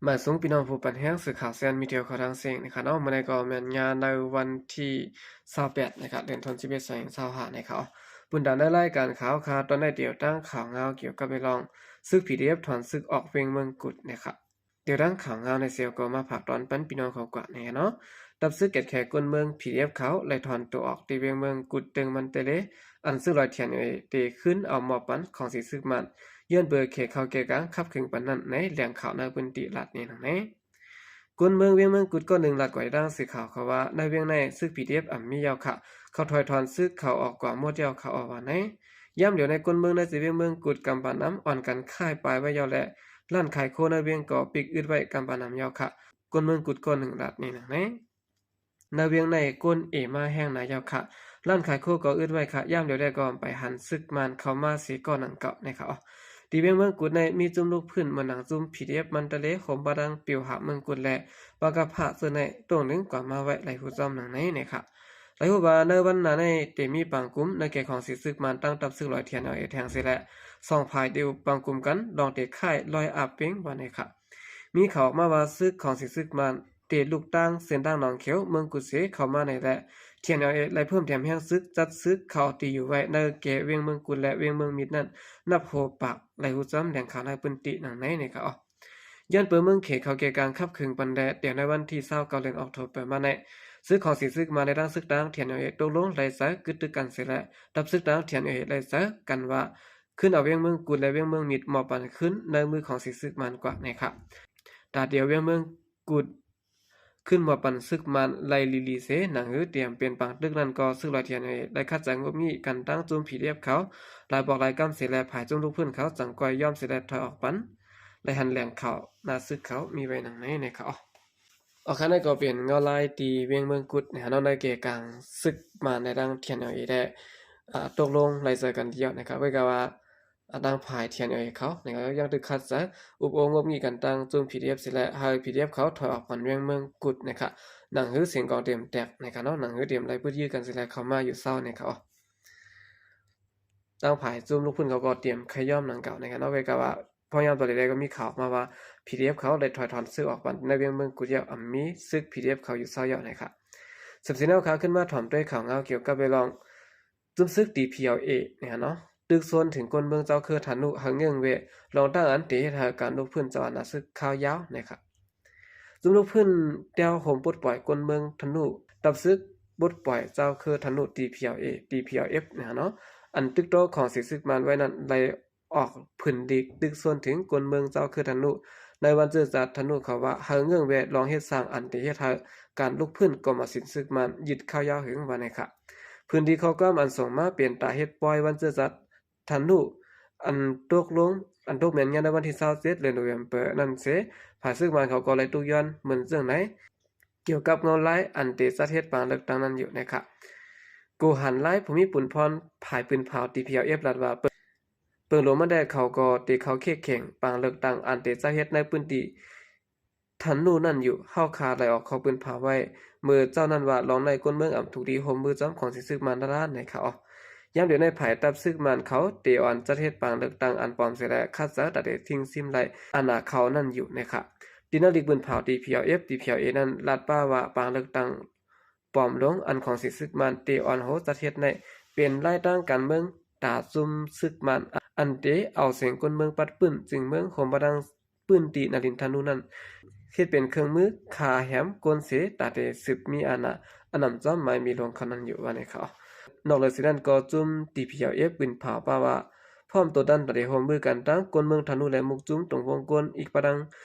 ມາສົ່ງພີ່ນ້ອງຜູ້ປັນແຮງສື່ຂ່າວແຊນມີເທວເຂົ້າທາງເຊງນະຄະເນາະ. ມື້ນີ້ກໍແມ່ນຍາມໃນວັນທີຊາວແປດນະຄະ ເດືອນທັນວາ ສອງພັນຊາວຫ້ານະຄະ. ບຸນດານໃນລາຍການຂ່າວຄາວຕອນໃນດຽວຕັ້ງຂ່າວງາວກ່ຽວກັບເລື່ອງເລື່ອງ ສຶກ ພີດີເອັຟ ຖອນສຶກອອກວຽງເມືອງກຸດນະຄະ. ດຽວຕັ້ງຂ່າວງາວໃນເຊວກໍມາຝາກຕອນປັນພີ່ນ້ອງເຂົາກວ່າແນ່ເນາະ. ຕັບຊຶກແກດແຂກົນເມືອງ ພີດີເອັຟ ເຂົາໄດ້ຖອນຕົວອອກທີ່ວຽງເມືອງກຸດ ເຕີງມັນເຕເລ ອັນຊຶກລອຍ ທີເອັນເອ ໄດ້ຂຶ້ນເອົາມອບປັນຂອງສີຊຶກມານ ຍ້ອນເບີແຂເຂົ້າແກ່ກາງຂັບເຂຶງປານນັ້ນ ໃນແຫຼ່ງຂ່າວໃນພື້ນທີ່ລາດແນ່ນາງແນ່. ຄົນເມືອງວຽງເມືອງກຸດຄົນໜຶ່ງລາດກວ່າໃນທາງສື່ຂ່າວເຂົາວ່າ ໃນວຽງໃນຊຶກ ພີດີເອັຟ ອຳມີແລ້ວຄະ ເຂົາຖອຍຖອນຊຶກເຂົາອອກກວ່າໝົດແລ້ວຄະ ເອົາວ່າໃນ ຍາມດຽວໃນຄົນເມືອງໃນເຂດວຽງເມືອງກຸດກຳປານນຳ ອ່ອນກັນຂາຍປາຍໄວ້ແລ້ວ ແລະ ຮ້ານຂາຍໂຄໃນວຽງກໍປິດອຶດໄວ້ກຳປານນຳແລ້ວຄະ. ຄົນເມືອງກຸດຄົນໜຶ່ງລາດແນ່ນາງແນ່. ໃນວຽງໃນຄົນເອມາແຮງໜາແລ້ວຄະ ຮ້ານຂາຍໂຄກໍອຶດໄວ້ຄະ ຍາມດຽວໃດກໍໄປຫັນຊຶກມານເຂົ້າມາເສກໍໜັງເກົ່ານະຄະ. ທີ່ວຽງເມືອງກຸດໃນມີຈຸ້ມລູກພື້ນເໝືອນໜັງຈຸ້ມ ພີດີເອັຟ ມັນຕະເລ ໂຮມບາດັງ ປິວຫາເມືອງກຸດ ແລະ ປາກະພະເຊິ່ງໃນຕົງໜຶ່ງກວ່າມາໄວ້ ໄຫຼຮູ້ຈ້ອມໜັງໃນນະຄະ. ໄຫຼຮູ້ວ່າໃນວັນໜ້າໃນເຕມີບາງກຸ່ມໃນແກ່ຂອງສີຊຶກມານຕັ້ງຕັບຊຶກລອຍ ທີເອັນເອ ແທງເສ ແລະ ສອງຝ່າຍເດວບາງກຸ່ມກັນລອງເຕະຄ້າຍລອຍອາບເປັງວ່າໃນຄະ. ມີຂ່າວອອກມາວ່າຊຶກຂອງສີຊຶກມານ ເຕລຸກຕັ້ງເສັ້ນທາງໜອງຂຽວ ເມືອງກຸດເສເຂົ້າມາໃນແລະ ທີເອັນເອ ໄດ້ເພີ່ມແຖມແຮງຊຶກ ຈັດຊຶກເຂົ້າຕີຢູ່ໄວ້ໃນແກ່ວຽງເມືອງກຸດ ແລະ ວຽງເມືອງມິດນັ້ນ ນັບໂຫປາກ ໄຫຼຮູ້ຈຳແຫຼ່ງຂ່າວໃນພື້ນທີ່ໜັງໃນນະຄະ. ຍ້ອນເປີເມືອງເຂດເຂົ້າແກ່ກາງຂັບເຂຶງປານໃດ ແຕ່ໃນວັນທີຊາວເກົ້າເດືອນອອກໂທເບີມາໃນ ຊຶກຂອງສີຊຶກມານ ແລະ ທັງຊຶກທາງ ທີເອັນເອ ຕົກລົງໄລ່ໃສ່ກຶດຕຶກກັນເສແລ້ວ ທັບຊຶກທາງ ທີເອັນເອ ໄດ້ໃສ່ກັນວ່າ ຄືນເອົາວຽງເມືອງກຸດ ແລະ ວຽງເມືອງມິດມອບປັນຄືນໃນມືຂອງສີຊຶກມານກວ່ານະຄະ. ຕາດຽວວຽງເມືອງກຸດ ຄືນມອບປັນຊຶກມານໄລ່ລີໆເສ ໜັງຫືອຕຽມເປັນປາງຕຶກນັ້ນກໍຊຶກລອຍ ທີເອັນເອ ໄດ້ຂັດໃຈງົບງິ້ກັນຕັ້ງຈຸ້ມ ພີດີເອັຟ ເຂົາ ຫຼາຍບອກຫຼາຍກຳເສແລ້ວ ຝ່າຍຈຸ້ມລູກພື້ນເຂົາຈັ່ງຄ່ອຍຍອມເສແລ້ວ ຖອຍອອກປັນ ໄດ້ຫັນແຫຼ່ງຂ່າວໜ້າຊຶກເຂົາມີໄວ້ໜັງໃນນະຄະ. ອອກຄະ ນັ້ນກໍເປັນເງົາລາຍທີ່ວຽງເມືອງກຸດນະຄະເນາະ ໃນແກ່ກາງຊຶກມານໃນທາງ ທີເອັນເອ ແລະ ຕົກລົງໄລ່ໃສ່ກັນດຽວນະຄະ. ເວີຍກາວ່າ ອ່າ ທາງຝ່າຍ ທີເອັນເອ ເຂົານະຄະ ຍັງຖືກຂັດໃຈອຸບໂອ້ງົບງິ້ກັນຕັ້ງຈຸ້ມ ພີດີເອັຟ ເສແລ້ວ ໃຫ້ ພີດີເອັຟ ເຂົາຖອຍອອກຈາກວຽງເມືອງກຸດນະຄະ. ໜັງຫືອເສຍງກອງເຕັມແຕກນະຄະເນາະ ໜັງຫືອຕຽມໄລ່ປຶດຢື້ກັນເສແລ້ວ ເຂົ້າມາຢູ່ເຊົ້ານະຄະ. ທາງຝ່າຍຈຸ້ມລູກພື້ນເຂົາກໍຕຽມຂະຫຍອມໜັງເກົ່ານະຄະເນາະ. ເວກາວ່າ ພໍຍາມຕອນໃດໆກໍມີຂ່າວອອກມາວ່າ ພີດີເອັຟ ເຂົາໄດ້ຖອຍຖອນຊຶກອອກມາໃນວຽງເມືອງກຸດແລ້ວ ອຳມີຊຶກ ພີດີເອັຟ ເຂົາຢູ່ເຊົາແລ້ວນະຄະ. ສືບເສຍແນວຂ່າວຂຶ້ນມາ ຖອມດ້ວຍຂ່າວງາວກ່ຽວກັບເລື່ອງ ຈຸ້ມຊຶກ ທີພີແອລເອ ນະຄະເນາະ ຕຶກຊົນເຖິງຄົນເມືອງເຈົ້າເຄືອທະນຸ ຫຶງເງື້ອງແວ ລອງຕັ້ງອັນເຕເຮັດໃຫ້ການລຸກຟື້ນຈາກອານາຊຶກຄາວຍາວນະຄະ. ຈຸ້ມລຸກຟື້ນແຕ່ວໂຮມປົດປ່ອຍຄົນເມືອງທະນຸ ຕັບຊຶກປົດປ່ອຍເຈົ້າເຄີທະນຸ ທີພີແອລເອ ທີພີແອລເອັຟ ນະຄະເນາະ ອັນຕຶກໂຕຂອງສີຊຶກມານໄວ້ນັ້ນ ໄດ້ອອກຜືນດີກຕຶກຊົນເຖິງຄົນເມືອງເຈົ້າເຄີທະນຸ ໃນວັນເຈີຈັດທະນຸ ເຂົາວ່າ ຫຶງເງື້ອງແວ ລອງເຮັດສ້າງອັນເຕເຮັດໃຫ້ການລຸກຟື້ນກໍມາສິນຊຶກມານຍືດຄາວຍາວເຖິງວ່າໃນຄະ. ຜືນດີຂໍ້ຄວາມອັນສົ່ງມາເປັນຕາເຮັດປ່ອຍວັນເຈີຈັດທະນຸ ອັນຕົກລົງ ອັນຕົກແມ່ນຍາມໃນວັນທີຊາວເຈັດ ເດືອນໂນເວັມເບີນັ້ນເສ ຝ່າຍຊຶກມານເຂົາກໍໄດ້ຕຸກຍ້ອນເໝິນເຊິ່ງໃນ ກ່ຽວກັບເງົາລາຍອັນເຕຈັດເຮັດປາງເລືອກຕັ້ງນັ້ນຢູ່ນະຄະ. ໂກຫັນລາຍ ຜູ້ມີປຸນພອນ ຝ່າຍປືນເຜົາ ທີພີແອລເອັຟ ລາດວ່າ ເປິງ ເປິງຫຼວງມະແດດເຂົາກໍເຕເຂົ້າເຂດແຂ່ງປາງເລືອກຕັ້ງອັນເຕຈັດເຮັດໃນພື້ນທີ່ທະນຸນັ້ນຢູ່. ເຮົາຂ້າໄດ້ອອກຂໍ້ປືນເຜົາໄວ້ເມື່ອເຊົ້ານັ້ນວ່າ ລອງໄດ້ຄົນເມືອງອຳທຸກດີ ຮ່ວມມືຈອມຂອງສີຊຶກມານລ້ານໆໃນຄະ. ຍາມດຽວໃນ ຝ່າຍຕັບຊຶກມານເຂົາເຕອ່ອນຈັດເຮັດປາງເລືອກຕັ້ງອັນປອມເສແລ້ວ ຂັດໃຈຕາເຕທິງຊິມໄລ່ອານາເຂົານັ້ນຢູ່ນະຄະ. ທີ່ນັກລິກປືນເຜົາ ທີພີແອລເອັຟ ທີພີແອລເອ ນັ້ນລາດປ້າວ່າ ປາງເລືອກຕັ້ງ ປອມລົງ ອັນຂອງສີຊຶກມານເຕອ່ອນໂຮຈັດເຮັດໃນ ເປັນລາຍທາງການເມືອງ ຕາຈຸ້ມຊຶກມານ ອັນເຕເອົາເສງຄົນເມືອງປັດປື້ມ ຈຶ່ງເມືອງໂຮມບາດັງ ພື້ນທີ່ນາລິນທະນູນັ້ນ ເຮັດເປັນເຄື່ອງມືຂ້າແຮມກົນເສ ຕາເຕສືບມີອານາ ອັນນຳຈອມໝາຍມີຫຼວງເຂົານັ້ນຢູ່ວ່າໃນຄະ. ນອກເໜືອຈາກນັ້ນກໍຈຸ້ມ ທີພີແອລເອັຟ ປືນເຜົາປ້າວ່າ ພ້ອມໂຕຕັນຕາເຕຮ່ວມມືກັນຕັ້ງຄົນເມືອງທະນູ ແລະ ໝູ່ຈຸ້ມຕົງວົງກົ້ນ ອີກປະດັງ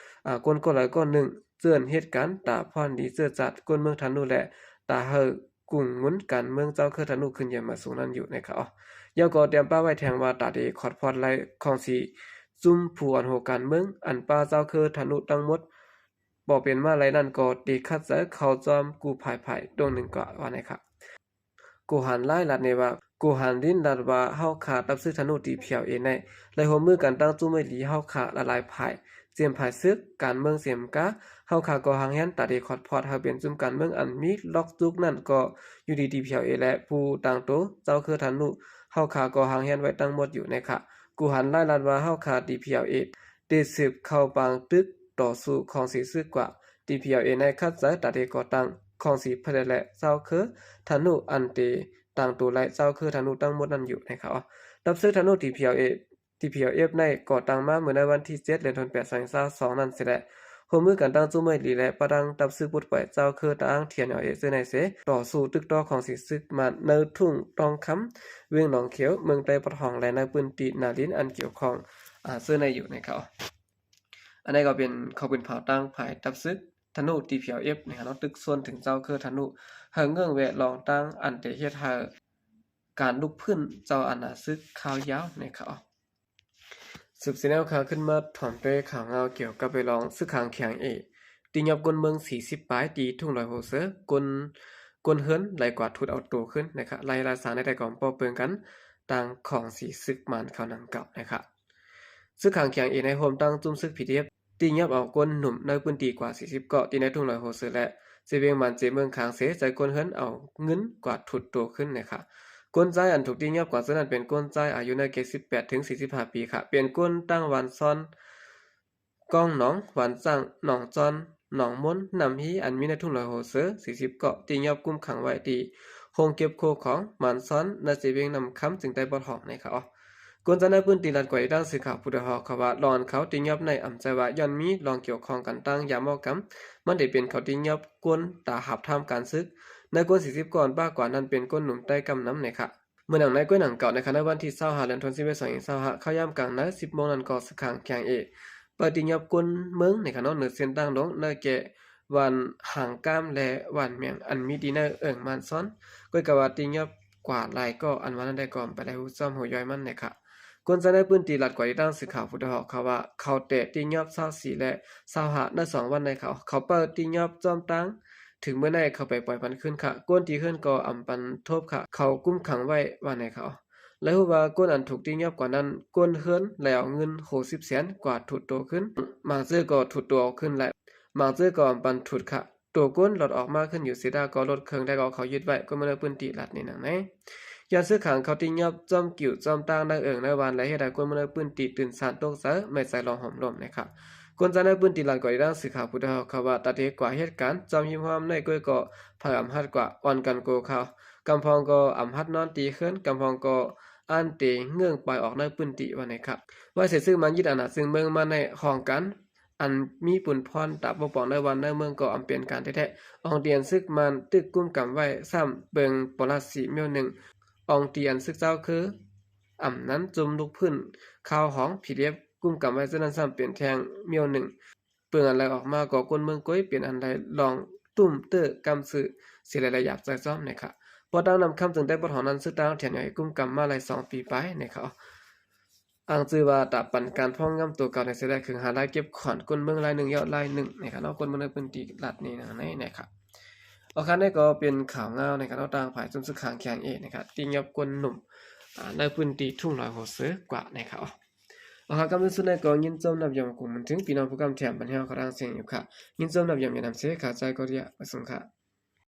ອາ ຄົນກໍຫຼາຍກ້ອນໜຶ່ງ ເຈີນເຮັດການຕາພອນດີເຈີຈັດຄົນເມືອງທະນູ ແລະ ຕາເຮີກຸງໝູນການເມືອງເຈົ້າເຄີທະນູຂຶ້ນເຢີມມາສູງນັ້ນຢູ່ໃນຄະ. ເຈົ້າກໍຕຽມປ້າໄວ້ແທງວ່າ ຕາເຕຂອດພອດໄລ່ຂອງສີຈຸ້ມຜູ້ອ່ອນໂຮການເມືອງ ອັນປ້າເຈົ້າເຄີທະນູທັງໝົດບໍ່ເປັນມາໄລ່ນັ້ນ ກໍເຕຂັດໃຈເຂົ້າຈອມກູ້ພາຍພາຍຕົງໜຶ່ງກວ່າວ່າໃນຄະ. ໂກຫັນລາຍລາດແນວ່າ ໂກຫັນລິນລາດວ່າ ເຮົາຂ້າຕັບຊຶກທະນູ ທີພີແອລເອ ໃນ ໄດ້ຮ່ວມມືກັນຕັ້ງຈຸ້ມໄວ້ດີ ເຮົາຂ້າຫຼາຍໆພາຍ ເສມພາຍຊຶກ ການເມືອງເສມກາ ເຮົາຂ້າກໍຫາງແຮນຕາເຕຂອດພອດ ເຮົາເປັນຈຸ້ມການເມືອງອັນມີລັອກຈຸກນັ້ນ ກໍຢູ່ທີ່ ທີພີແອລເອ ແລະ ຜູ້ຕ່າງໂຕເຈົ້າເຄີທະນູ ເຮົາຂ້າກໍຫາງແຮນໄວ້ທັງໝົດຢູ່ໃນຄະ. ໂກຫັນລາຍລາດວ່າ ເຮົາຂ້າ ທີພີແອລເອ ເຕສືບເຂົ້າປາງຕຶກ ຕໍ່ສູ້ຂອງສີຊຶກກວ່າ ທີພີແອລເອ ໃນຂັດໃຈຕາເດກໍ່ຕັ້ງຂອງສີພັດແລະເຈົ້າເຄີທະນຸອັນເຕຕັ້ງໂຕໄລ່ເຈົ້າເຄີທະນຸທັງໝົດນັ້ນຢູ່ນະຄະ. ດັບຊຶກທະນຸ ທີພີແອລເອ ທີພີແອລເອັຟ ໃນກໍ່ຕັ້ງມາເມື່ອໃນວັນທີເຈັດ ເດືອນ ແປດ ສອງພັນຊາວສອງນັ້ນເສຍແລ້ວ ຮ່ວມມືກັນຕັ້ງຈຸ້ມເມີຍຫຼີແລະປະດັງດັບຊຶກປຸດປ່ອຍເຈົ້າເຄີຕາງ ທີເອັນແອລເອ ເຊິ່ງໃນເສຕໍ່ສູ້ຕຶກຕໍ່ຂອງສີຊຶກມາໃນທົ່ງທອງຄຳ ວຽງໜອງຂຽວ ເມືອງໄຕ້ປະທ້ອງ ແລະ ໃນພື້ນທີ່ນາລິນອັນກ່ຽວຂ້ອງ ອາ ເຊິ່ງໃນຢູ່ນະຄະ. ອັນນີ້ກໍເປັນຂໍ້ພື້ນເຜົາຕັ້ງຝ່າຍດັບຊຶກທະນຸ ທີພີແອລເອັຟ ນະຄະເນາະ ຕຶກຊົນເຖິງເຈົ້າເຄີທະນຸ ເຮີເງື່ອງແວະລອງຕັ້ງອັນເຕເຮັດໃຫ້ການລຸກຟື້ນເຈົ້າອານາຊຶກຄາວຍາວນະຄະ. ສືບສຽນແນວຂ່າວຂຶ້ນມາ ຖອມດ້ວຍຂ່າວງາວກ່ຽວກັບໄປລອງຊຶກຂາງ ທີເອັນເອ ຕີຫຍັບກົ້ນເມືອງສີ່ສິບປາຍ ທີ່ທົ່ງລອຍໂຮເຊີ ກົ້ນ ກົ້ນເຮືອນໄລ່ກວາດທຸດເອົາໂຕຂຶ້ນນະຄະ. ລາຍລາຍສານໃນແຕ່ກອງປ້ອງເປິງກັນ ຕ່າງຂອງສີຊຶກມານເຂົານຳເກົ່ານະຄະ. ຊຶກຂາງ ທີເອັນເອ ໃນຮ່ວມຕັ້ງຈຸ້ມຊຶກ ພີດີເອັຟ ຕີຫຍັບເອົາກົ້ນໜຸ່ມໃນພື້ນທີ່ກວ່າສີ່ສິບເກາະ ທີ່ໃນທົ່ງລອຍໂຮເຊີ ແລະ ເຊວຽງມານເຈເມືອງຄາງເສ ໃສ່ກົ້ນເຮືອນເອົາເງິນກວາດທຸດໂຕຂຶ້ນນະຄະ. ກົ້ນຊາຍອັນຖືກຕີຫຍັບກວ່າເທື່ອນັ້ນເປັນກົ້ນຊາຍອາຍຸໃນເກດສິບແປດເຖິງສີ່ສິບຫ້າປີຄະ ເປັນກົ້ນຕັ້ງບ້ານຊອນ ກ້ອງໜອງ ບ້ານຈ້າງ ໜອງຈອນ ໜອງມົນ ນ້ຳຮີ ອັນມີໃນທົ່ງລອຍໂຮເຊີ ສີ່ສິບເກາະ ຕີຫຍັບກຸມຂັງໄວ້ທີ່ໂຮງເກັບໂຄຂອງ ບ້ານຊອນ ໃນເຊວຽງນ້ຳຄຳ ເຊິ່ງໃຕ້ບໍ່ທອງນະຄະ. ກ້ນຊາຍໃນພື້ນທີ່ລາດກວາງອີກດ້ານ ສື່ຂ່າວຜູ້ໄດ້ຮອດຂ່າວວ່າ ລອງເຂົາຕີຫຍັບໃນອຳໃຈວ່າ ຍ້ອນມີລອງກ່ຽວຂ້ອງກັນຕັ້ງຢາມເມົາກຳ ມັນໄດ້ເປັນເຂົາຕີຫຍັບກົ້ນຕາຫາບທາມການຊຶກ ໃນກົ້ນສີ່ສິບກ້ອນປາກກວ່ານັ້ນເປັນກົ້ນໜຸ່ມໃຕ້ກຳນຳນະຄະ. ເມື່ອໜັງໃນກ້ວຍໜັງເກົ່ານະຄະ ໃນວັນທີຊາວຫ້າ ເດືອນສິບເອັດ ສອງພັນຊາວຫ້າ ເຂົ້າຍາມກາງໃນສິບໂມງນັ້ນກໍຊຶກຂາງ ທີເອັນເອ ໄປຕີຫຍັບກົ້ນເມືອງນະຄະເນາະ ເນີເສັ້ນທາງລົງ ໃນເຂດບ້ານຫາງກ້າມ ແລະ ບ້ານແມງ ອັນມີທີ່ໃນເອີ່ງບ້ານຊອນ ກ້ວຍກະວ່າຕີຫຍັບກວ່າຫຼາຍກໍ ອັນວ່ານັ້ນໄດ້ກໍໄປໄດ້ຮູ້ຈ້ອມຮູ້ຍ່ອຍມັນນະຄະ. ກົ້ນຊາຍໃນພື້ນທີ່ລາດກວາງອີກດ້ານ ສື່ຂ່າວຜູ້ໄດ້ຮອດຂ່າວວ່າ ເຂົາແຕ່ຕີຫຍັບຊາວສີ່ ແລະ ຊາວຫ້າ ໃນສອງວັນໃນເຂົາ ເຂົາເປີດຕີຫຍັບຈ້ອມຕັ້ງ ເຖິງມື້ໃນເຂົາໄປປ່ອຍມັນຄືນຄະ. ກົ້ນທີ່ເຮືອນກໍອຳປັນທົບຄະ ເຂົາກຸມຂັງໄວ້ວ່າໃນເຂົາ ແລະ ຮູ້ວ່າກົ້ນອັນຖືກຕີຫຍັບກວ່ານັ້ນ ກົ້ນເຮືອນແລ້ວເງິນຫົກສິບແສນກວ່າທຸດໂຕຂຶ້ນ ບາງເທື່ອກໍທຸດໂຕເອົາຄືນ ແລະ ບາງເທື່ອກໍອຳປັນທຸດຄະ. ໂຕກົ້ນລອດອອກມາຂຶ້ນຢູ່ເສດາກໍລົດເຄື່ອງ ແຕ່ກໍເຂົາຍຶດໄວ້ ກ້ນເມືອງໃນພື້ນທີ່ລາດໃນໜັງໃນ ຍ້ອນຊຶກຂາງເຂົາຕີຫຍັບຈ້ອມກິ້ວຈ້ອມຕັ້ງໃນເອີ່ງໃນບ້ານ ແລະ ເຮັດໃຫ້ກ້ນເມືອງໃນພື້ນທີ່ຕື່ນສານຕົກໃຈ ແມ່ນໃຈລອງຫອມລົມນະຄະ. ກົ້ນຊາຍໃນພື້ນທີ່ລາດກວາງອີກດ້ານ ສື່ຂ່າວຜູ້ໄດ້ຮອດຂ່າວວ່າ ຕາເດກວ່າເຮັດການ ຈອມຮິມຫ້ອມໃນກ້ວຍກໍ ໃຜອຳຫັດກວ່າ ອ່ອນກັນໂກຄາວ ກຳພອງກໍອຳຫັດນອນຕີເຮືອນ ກຳພອງກໍອັນເຕເງື່ອງໄປອອກໃນພື້ນທີ່ວ່າໃນຄະ. ວ່າເສດຊຶກມາຍຶດອານາຊຶກເມືອງມາໃນຫ້ອງການ ອັນມີປຸນພອນຕາປົກປ້ອງໃນບ້ານໃນເມືອງກໍອຳເປັນການແທ້ໆ ອອງຕີອັນຊຶກມານຕຶກກຸມກຳໄວ້ ຊ້ຳເບິ່ງປະລາດສີມ້ຽວໜຶ່ງ ອອງຕີອັນຊຶກເຈົ້າຄື ອຳນັ້ນຈຸ້ມລຸກຟື້ນຄາວຂອງ ພີດີເອັຟ ກຸມກຳໄວ້ເທື່ອນັ້ນຊ້ຳເປັນແທ່ງມ້ຽວໜຶ່ງ ເບິ່ງອັນໄຫຼອອກມາກໍກົ້ນເມືອງກ້ວຍເປັນອັນໄຫຼລອງຕຸ້ມເຕີ້ກຳຊຶເສຍຫຼາຍໆ ຢາບໃຈຊ້ອມນະຄະ. ພໍຕັ້ງນ້ຳຄຳເຊິ່ງໄດ້ບໍ່ຖອນນັ້ນ ຊຶກຕ່າງແຖນໃຫຍ່ກຸມກຳມາໄຫຼສອງປີປາຍນະຄະ. ອ້າງຊື່ວ່າຕາປັນການພອງງາມໂຕເກົ່າໃນເສຍແລກ ເຄື່ອງຫາລາຍເກັບຂອນກົ້ນເມືອງລາຍໜຶ່ງເຍາະລາຍໜຶ່ງນະຄະເນາະ ກົ້ນເມືອງໃນພື້ນທີ່ລາດນີ້ນະ ໃນນະຄະ. ໂອເຄ ນີ້ກໍເປັນຂ່າວງາວນະຄະເນາະ ຕ່າງຝ່າຍຈຸ້ມຊຶກຂາງ ທີເອັນເອ ນະຄະ ຕີຫຍັບກົ້ນໜຸ່ມ ອາ ໃນພື້ນທີ່ທົ່ງລອຍໂຮເຊີກວ່ານະຄະ. ເອົາ ເອົາ ຄຳສຸດທ້າຍກໍຍິນຊົມນັບຢອງກຸງມັນເຖິງພີ່ນ້ອງຜູ້ກຳແຖມບັນເຮົາຂະດັ່ງສຽງຢູ່ຄະ ຍິນຊົມນັບຢອງຢ່ານຳເສ ຂາໃຈກໍດຽວ ປະສົງຄະ.